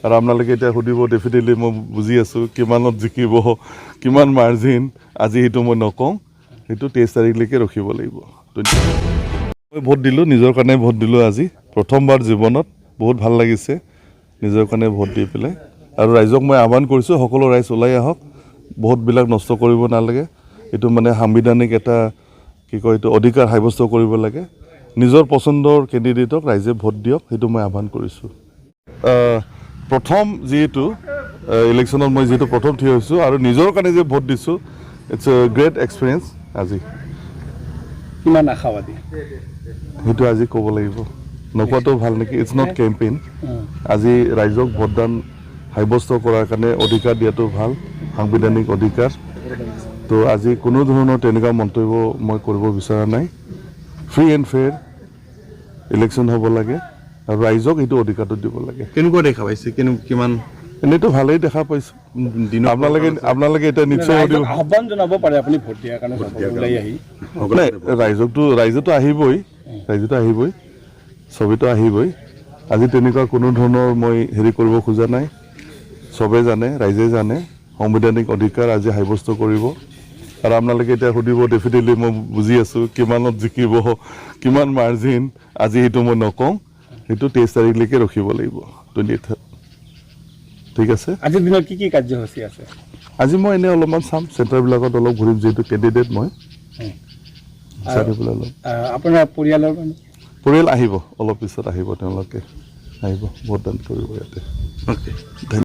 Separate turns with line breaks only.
আৰু আপোনালোকে এতিয়া সুধিব, ডেফিনেটলি মই বুজি আছোঁ, কিমানত জিকিব, কিমান মাৰ্জিন, আজি সেইটো মই নকওঁ। সেইটো 23 তাৰিখলৈকে ৰখিব লাগিব। মই ভোট দিলোঁ, নিজৰ কাৰণে ভোট দিলোঁ আজি প্ৰথমবাৰ জীৱনত। বহুত ভাল লাগিছে নিজৰ কাৰণে ভোট দি পেলাই। আৰু ৰাইজক মই আহ্বান কৰিছোঁ, সকলো ৰাইজ ওলাই আহক, ভোটবিলাক নষ্ট কৰিব নালাগে। এইটো মানে সাংবিধানিক এটা, কি কয় এইটো, অধিকাৰ সাব্যস্ত কৰিব লাগে। নিজৰ পচন্দৰ কেণ্ডিডেটক ৰাইজে ভোট দিয়ক, সেইটো মই আহ্বান কৰিছোঁ। প্ৰথম যিহেতু ইলেকশ্যনত মই যিহেতু প্ৰথম থিয় হৈছোঁ আৰু নিজৰ কাৰণে যে ভোট দিছোঁ, it's a great experience আজি।
কিমান আশাবাদী?
সেইটো আজি ক'ব লাগিব, নোকোৱাটো ভাল নেকি? It's not campaign. আজি ৰাইজক ভোটদান সাব্যস্ত কৰাৰ কাৰণে অধিকাৰ দিয়াটো ভাল, সাংবিধানিক অধিকাৰ। তো আজি কোনো ধৰণৰ তেনেকুৱা মন্তব্য মই কৰিব বিচৰা নাই। ফ্ৰী এণ্ড ফেয়াৰ ইলেকশ্যন হ'ব লাগে আৰু ৰাইজক এইটো অধিকাৰটো দিব লাগে।
কেনেকুৱা দেখা পাইছে, কিমান?
এনেইতো ভালেই দেখা পাইছোঁ।
দিনৰ
আপোনালোকে এতিয়া নিশ্চয়
ৰাইজক
সুধিব।
আহ্বান জনাব পাৰে আপুনি ভোট দিয়াৰ কাৰণে চবকে ওলাই আহি।
নাই, ৰাইজতো আহিবই, ৰাইজতো আহিবই, চবেতো আহিবই। আজি তেনেকুৱা কোনো ধৰণৰ মই হেৰি কৰিব খোজা নাই। চবে জানে, ৰাইজে জানে, সাংবিধানিক অধিকাৰ আজি সাব্যস্ত কৰিব। আৰু আপোনালোকে এতিয়া সুধিব, ডেফিনেটলি মই বুজি আছোঁ, কিমানত জিকিব, কিমান মাৰ্জিন, আজি সেইটো মই নকওঁ। সেইটো 23 তাৰিখলৈকে ৰখিব লাগিব, 28। ঠিক আছে।
আজিৰ দিনত কি কি কাৰ্যসূচী আছে?
আজি মই এনেই অলপমান চাম, চেণ্টাৰবিলাকত অলপ ঘূৰিম, যিহেতু কেণ্ডিডেট মই চাই পেলাই অলপ।
আপোনাৰ পৰিয়ালৰ মানুহ?
পৰিয়াল আহিব, অলপ পিছত আহিব, তেওঁলোকে আহিব, ভোটদান কৰিব ইয়াতে।
অ'কে।
ধন্যবাদ।